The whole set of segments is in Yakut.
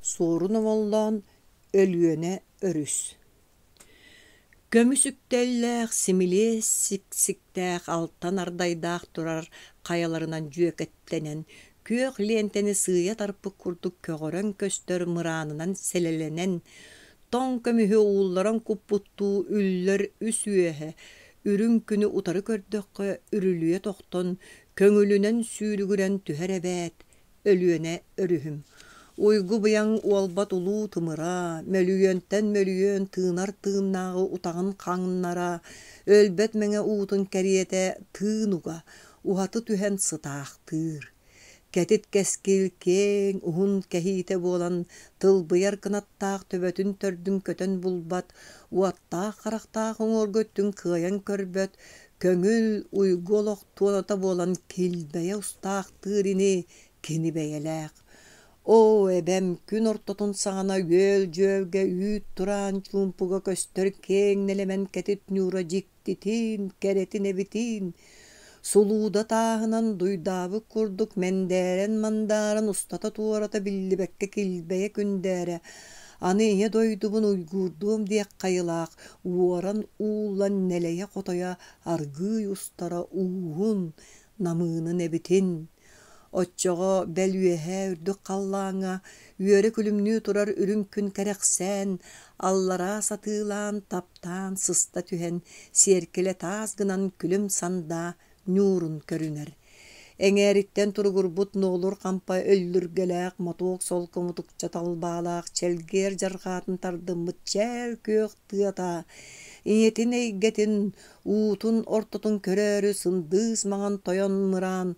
Суорун Омоллоон Өлүөнэ өрүс Көмүс үктэллээх, симилиэс сиксиктээх алтан ардайдаах турар хайаларынан дьүөкэттэнэн, күөх лиэнтэни сыыйа тарпыт курдук көҕөрөн көстөр мыраанынан сэлэлэнэн, тоҥ көмүһү уулларан куппуттуу үллэр үс үөһэ, үрүҥ күнү утары көрдөххө үрүлүйэ тохтон, көҥүлүнэн сүүрүгүрэн түһэр эбээт, Өлүөнэ өрүһүм. Уйгу-быйаҥ уолбат улуу тымыра, мөлүйүөнтэн мөлүйүөн тыынар тыыннааҕы утаҕын хаҥнара, өлбөт мэҥэ уутун кэриэтэ тыын уга, уһаты түһэн сытаахтыыр. Кэтит кэскил киэҥ, уһун кэһиитэ буолан тылбыйар кынаттаах төбөтүн төрдүн көтөн булбат, уоттаах харахтаах уҥуоргу өттүн кыайан көрбөт, көҥүл, уйгу олох туоната буолан килбэйэ устаахтыыр ини кини бэйэлээх. Оо, эбэм күн ортотун саҕана үөл-дьүөлгэ үүт тураан чуумпуга көстөр киэҥ нэлэмэн кэтит ньуура дьиктитин, кэрэтин эбитин! Сулууда тааһынан дуйдаабыт курдук мэндээрэн-мандааран устата-туората биллибэккэ килбэйэ күндээрэ, аны ийэ дойдубун уйгуурдуом диэх хайылаах уоран ууллан нэлэйэ-хотойо аргыый устара ууһун, намыынын эбитин. Оччоҕо бэл үөһээ үрдүк халлааҥҥа үөрэ күлүмнүү турар үрүҥ күн кэрэхсээн, аллараа сатыылаан, таптаан сыста түһэн, сиэркилэ таас гынан күлүм сандаа ньуурун көрүнэр. Эҥээриттэн туругурбут нуолур хампа өллүргэлээх мотуок солко мутукча талбаалаах чэлгиэр дьарҕаатын тардыммыт чээл күөх тыата ийэтин эйгэтин уутун ортотун көрөөрү сындыыс маҥан тойон мыраан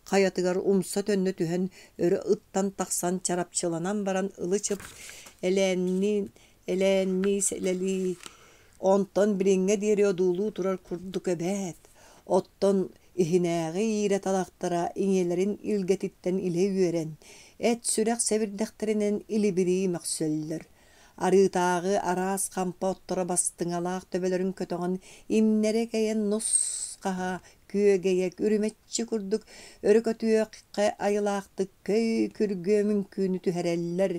хайатыгар умса-төннө түһэн өрө ыттан тахсан чарапчыланан баран ылы-чып элээннии элээннии сэлэлии онтон билиҥҥэ диэри одуулуу турар курдук эбээт оттон иһинээҕи иирэ талахтара ийэлэрин илгэтиттэн илэ үөрэн эт сүрэх сэбирдэхтэринэн илибирии мөхсөллөр Арыытааҕы араас хампа отторо бастыҥалаах төбөлөрүн көтөҕөн, имнэрэ кэйэн нус-хаһа, күөгэйэ, үрүмэччи курдук өрө көтүөххэ айылаахтык көй күргүөм үҥкүүнү түһэрэллэр,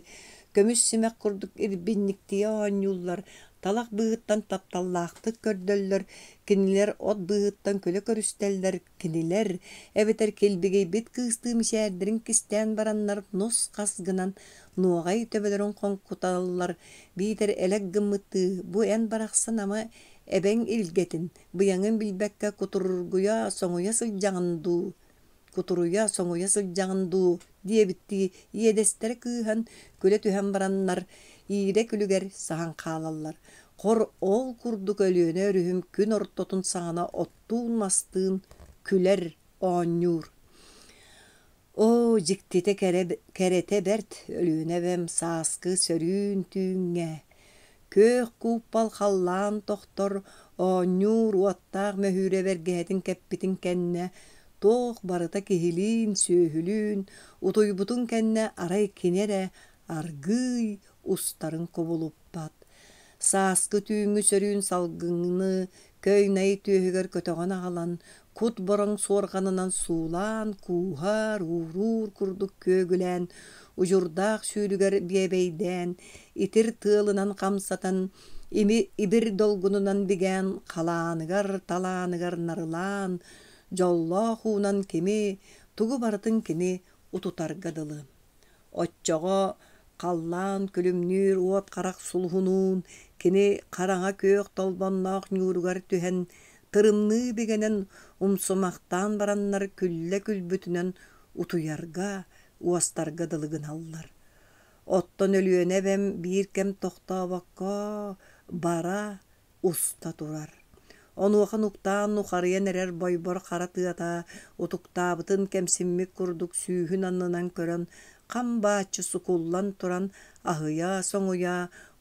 көмүс симэх курдук ирбинньиктийэ оонньууллар, талах быыһыттан тапталлаахтык көрдөллөр, кинилэр от быыһыттан күлэ көрүстэллэр, Кинилэр, эбэтэр килбигийбит кыыстыы мичээрдэрин кистээн бараннар нус-хас гынан нуоҕай төбөлөрүн хоҥкуталлар, биитэр элэк гыммыттыы бу эн барахсан ама эбэҥ илгэтин, быйаҥын билбэккэ кутургуйа соҥуйа сылдьаҕын дуу, кутуруйа соҥуйа сылдьаҕын дуу диэбиттии иэдэстэрэ кыыһан күлэ түһэн бараннар иирэ күлүгэр саһан хаалаллар. Хор ол курдук Өлүөнэ өрүһүм күн ортотун саҕана от оттуун-мастыын күлэр, оонньуур. Оо, дьиктитэ кэрэ, кэрэтэ бэрт Өлүөнэ эбэм сааскы сөрүүн түүҥҥэ күөх кууппал халлаан тохтор, оонньуур уоттаах мөһүүрэ бэргэһэтин кэппитин кэннэ туох барыта киһилиин, сүөһүлүүн утуйбутун кэннэ арай кини эрэ аргыый устарын кубулуппат. Сааскы түүҥҥү сөрүүн салгыны көй-най түөһүгэр көтөҕөн аҕалан, кут бороҥ суорҕанынан суулаан, кууһар, ууруур курдук күөгүлээн, удьурдаах сүүрүгэр биэбэйдээн, итир тыалынан хамсатан, ими ибир долгунунан бигээн, халааныгар, талааныгар нарылаан, дьоллоох уунан кими, тугу барытын кини утутарга дылы. Оччоҕо халлаан күлүмнүүр уот харах сулуһунуун кини хараҥа күөх толбонноох ньууругар түһэн, тырымныы бигэнэн умсумахтаан бараннар күллэ күлбүтүнэн утуйарга, уостарга дылы гыналлар. Оттон Өлүөнэ эбэм биир кэм тохтообокко бара, уста турар. Онуоха нуктаан нухарыйан эрэр бойбор хара тыата утуктаабытын кэмсиммит курдук сүүһүн аннынан көрөн хам бааччы сукуллан туран аһыйа-соҥуйа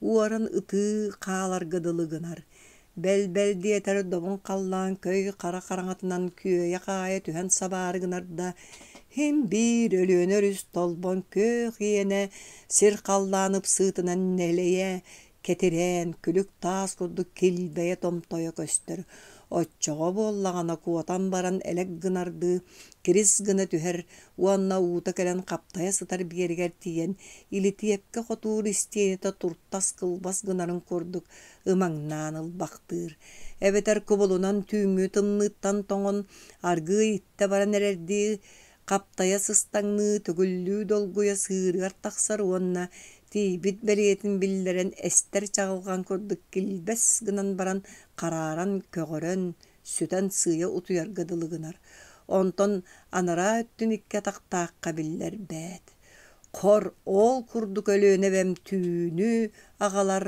уоран ытыы хааларга дылы гынар. Бэл-бэл диэтэр добун халлаан көй хара хараҥатынан күөйэ-хаайа түһэн сабаары гынар да, иһин биир Өлүөнэ өрүс толбон күөх иэнэ сир халлаан ыпсыытынан нэлэйэ кэтирээн, күлүк таас курдук килбэйэ томтойо көстөр. Оччоҕо буоллаҕына куотан баран элэк гынардыы кирис гына түһэр уонна уута кэлэн хаптайа сытар биэрэгэр тиийэн, илитиэпкэ хотуур истиэнэтэ туртас кылбас гынарын курдук ымаҥнаан ылбахтыыр. Эбэтэр кубулунан түүҥҥү тымныыттан тоҥон, аргыый иттэ баран эрэрдии хаптайа сыстаҥныы, төгүллүү долгуйа сыырыгар тахсар уонна тиийбит бэлиэтин биллэрэн эстэр чаҕылҕан курдук килбэс гынан баран харааран, көҕөрөн, сүтэн сыыйа утуйарга дылы гынар. Онтон анараа өттүн икки атахтаахха биллэрбэт. Хор, ол курдук Өлүөнэ эбэм түүнү аҕалар,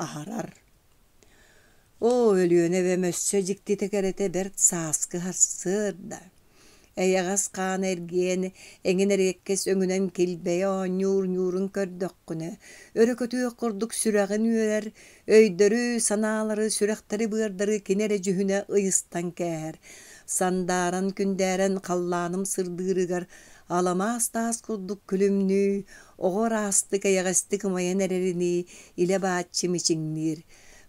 аһарар. Оо, Өлүөнэ эбэм өссө дьиктитэ кэрэтэ бэрт сааскы сарсыарда. Эйэҕэс хаана эргийэн, эҥин эриэккэс өҥүнэн килбэйэ оонньуур ньуурун көрдөххүнэ, өрө көтүөх курдук сүрэҕин үөрэр, өйдөрү, санаалары, сүрэхтэри-быардары кини эрэ дьүһүнэ ыйыстан кээһэр. Сандааран күндээрэн халлааным сырдыырыгар аламаас таас курдук күлүмнүү, оҕо ыраастык эйэҕэстик ымайан эрэринии илэ-бааччы мичиҥниир.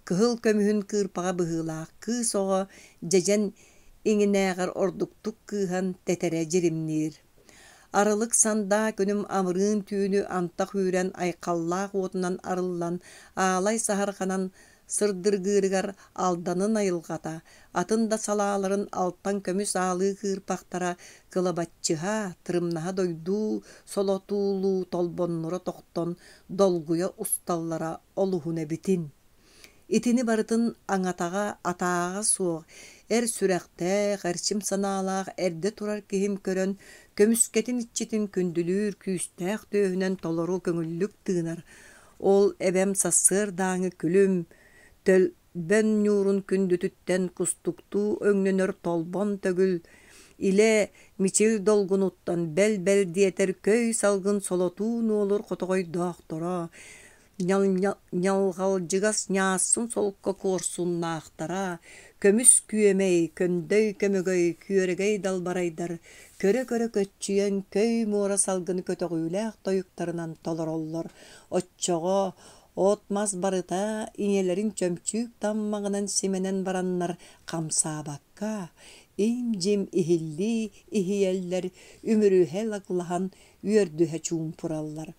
Кыһыл көмүһүн кыырпаҕа быһыылаах кыыс оҕо дьэдьэн иҥинээҕэр ордуктук кыыһан тэтэрэ дьиримниир. Арылык сандаа күнүм амырыын түүнү антах үүрэн айхаллаах уотунан арыллан, аалай саһарҕанан сырдыргыырыгар Алданын айылҕата, атын да салааларын алтан көмүс аалыы кыырпахтара кылабаччыһа, тырымнаһа дойдуу солотуулуу толбоннура тохтон долгуйа усталлара олуһун эбитин. Итини барытын аҥатаҕа, атааҕа суох, эр сүрэхтээх, эрчим санаалаах эрдэ турар киһим көрөн, көмүскэтин иччитин күндүлүүр күүстээх түөһүнэн толору көҥүллүк тыынар. Ол эбэм сарсыардааҥы күлүм, төлбөн ньуурун күндүтүттэн кустуктуу өҥнөнөр толбон төгүл, илэ мичил долгунуттан бэл-бэл диэтэр көй салгын солотуу нуолур хотоҕойдоохторо, Ньалҕалдьыгас ньаассын солко куорсуннаахтара, көмүс күөмэй, көҥдөй көмөгөй, күөрэгэй далбарайдар көрө-көрө көччүйэн көй муора салгыны көтөҕүүлээх тойуктарынан толороллор. Оччоҕо от-мас барыта ийэлэрин чөмчүүк таммаҕынан симэнэн бараннар хамсаабакка, им-дьим иһиллии иһийэллэр, үмүрүһэ лаглаһан үөрдүһэ чуумпураллар.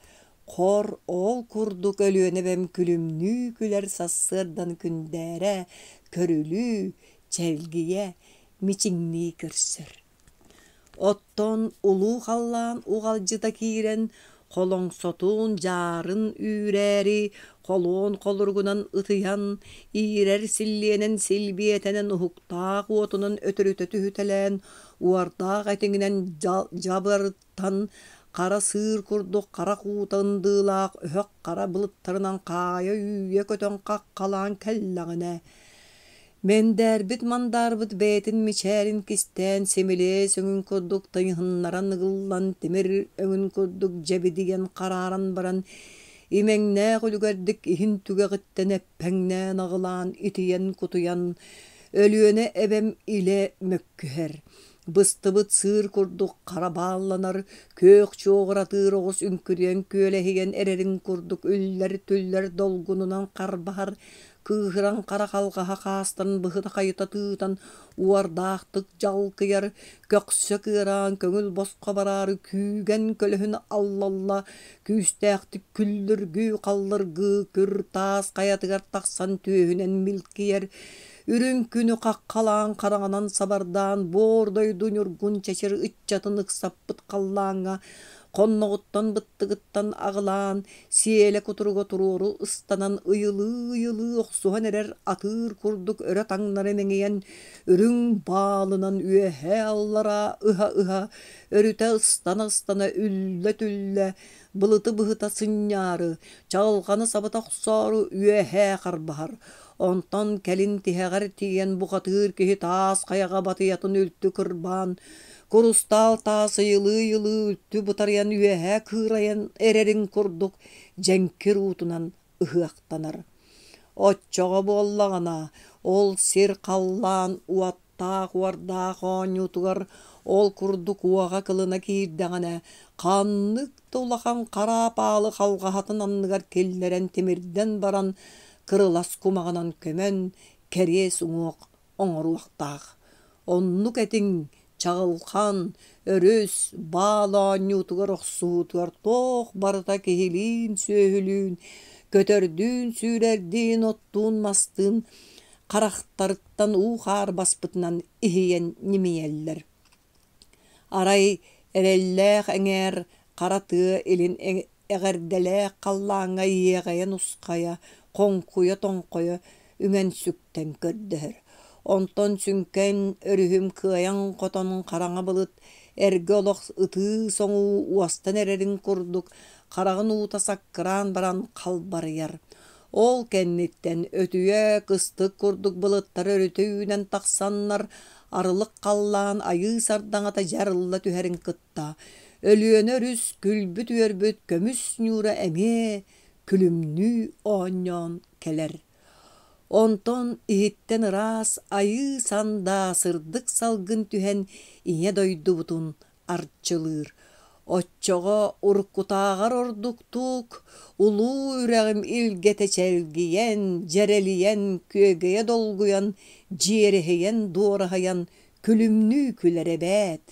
Хор ол курдук Өлүөнэ эбэм күлүмнүү күлэр сарсыардан күндээрэ, көрүлүү, чэлгийэ, мичиҥнии көрсөр. Оттон улуу халлаан уҕалдьыта киирэн, холоҥсотун, дьаарын үүрээри, холуон холоругунан ытыйан, иирэр силлиэнэн силбиэтэнэн уһуктаах уотунан өтөрүтэ түһүтэлээн, уордаах этиҥинэн дьабарыт Тан хара сыыр курдук харах уута ындыылаах өһөх хара былыттарынан хаайа-үүйэ көтөн хаххалаан кэллэҕинэ, мэндээрбит-мандаарбыт бэйэтин мичээрин кистээн симилиэс өҥүн курдук тыйыһыннаран ыгыллан тимир өҥүн курдук дьэбидийэн харааран баран имэҥнээх үлүгэрдик иһин түгэҕиттэн эппэҥнээн аҕылаан итийэн-кутуйан Өлүөнэ эбэм илэ мөккүһэр Быстыбыт сыыр курдук хара баалланар, күөх чуоҕуратыыр оҕус үҥкүрүйэн күөлэһийэн эрэрин курдук үллэр-түллэр долгунунан харбаһар, кыыһыран хара халҕаһа хаастарын быһыта-хайыта тыытан уордаахтык дьалкыйар, көхсө кыараан көҥүл босхо бараары күүгэн көлөһүн аллалла, күүстээхтик күллүргүү-халлыргыы күр таас хайатыгар тахсан түөһүнэн милкийэр, Үрүҥ күнү хаххалаан хараҥанан сабардаан буор дойду ньургун чэчир ыччатын ыксаппыт халлааҥҥа хонноҕуттан быттыгыттан аҕылаан, сиэлэ кутуруга туруору ыстанан ыйылыы-ыйылыы охсуһан эрэр атыыр курдук өрө таҥнары мэҥийэн, үрүҥ баалынан үөһээ-аллараа ыһа-ыһа, өрүтэ ыстана-ыстана үллэ-түллэ, былыты быһыта сынньаары, чаҕылҕаны сабыта охсоору үөһээ харбаһар. Онтон кэлин тиһэҕэр тиийэн бухатыыр киһи таас хайаҕа батыйатын үлтү кырбаан, курустаал таас ыйылыы-ыйылыы үлтү бытарыйан үөһээ кыырайан эрэрин курдук дьэҥкир уутунан ыһыахтанар. Оччоҕо буоллаҕына, ол сир халлаан уоттаах-уордаах оонньуутугар ол курдук уоҕа-кылына киирдэҕинэ, ханнык да улахан хараап аалы халҕаһатын анныгар киллэрэн тимирдэн баран кырылас кумаҕынан көмөн, кэриэс уҥуох оҥоруохтаах. Оннук этиҥ, Чаҕылхан, өрүс, баал оонньуутугар охсуһуутугар туох барыта киһилиин-сүөһүлүүн, көтөрдүүн-сүүрэрдиин, оттуун-мастыын харахтарыттан уу-хаар баспытынан иһийэн ньимийэллэр. Арай эрэллээх эҥээр хара тыа илин эҕэрдэлээх халлааҥҥа иэҕэйэ нусхайа, хоҥкуйа-тоҥхойо үҥэн-сүктэн көрдөһөр. Онтон сүҥкэн өрүһүм кыайан-хотон хараҥа былыт эргэ олох ытыы-соҥуу уостан эрэрин курдук хараҕын уута саккыраан баран халбарыйар. Ол кэнниттэн өтүйэ кыстык курдук былыттар өрүтэ үүнэн тахсаннар, арылык халлаан айыы сардаҥата дьарылла түһэрин кытта, Өлүөнэ өрүс күлбүт-үөрбүт көмүс ньуура эмиэ күлүмнүү оонньоон кэлэр. Онтон иһиттэн ыраас айыы сандаа сырдык салгын түһэн ийэ дойдубутун арчылыыр. Оччоҕо уруккутааҕар ордуктук улуу үрэҕим илгэтэ чэлгийэн, дьэрэлийэн, күөгэйэ долгуйан, дьиэрэһийэн, дуораһыйан күлүмнүү күлэр эбээт.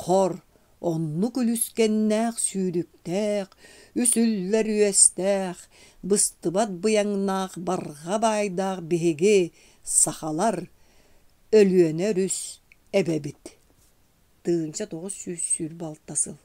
Хор, оннук үлүскэннээх сүүрүктээх, үс үллэр үөстээх, быстыбат быйаҥнаах барҕа баайдаах биһиги, сахалар, Өлүөнэ өрүс эбэбит. 1926 сыл.